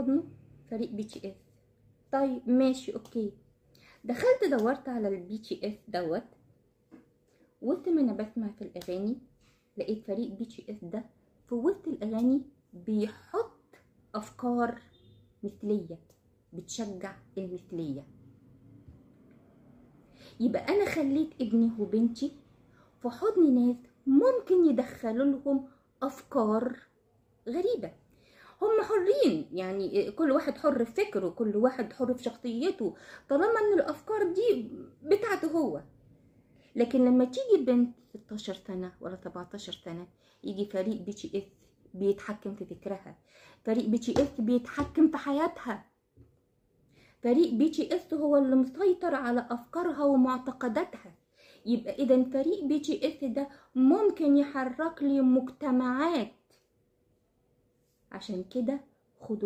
حضنه فريق BTS. طيب ماشي okay. دخلت دورت على ال BTS دوت، وسط ما انا بسمع في الاغاني لقيت فريق BTS ده في وسط الاغاني بيحط افكار مثليه بتشجع المثلية. يبقى انا خليت ابني وبنتي في حضن ناس ممكن يدخلوا لهم افكار غريبة. هم حرين، يعني كل واحد حر في فكرة، كل واحد حر في شخصيته، طالما ان الافكار دي بتاعته هو. لكن لما تيجي بنت 16 سنة ولا 17 سنة يجي فريق BTS بيتحكم في فكرها، فريق BTS بيتحكم في حياتها، فريق BTS هو اللي مسيطر على افكارها ومعتقداتها. يبقى اذا فريق BTS ده ممكن يحرك لي مجتمعات. عشان كده خدوا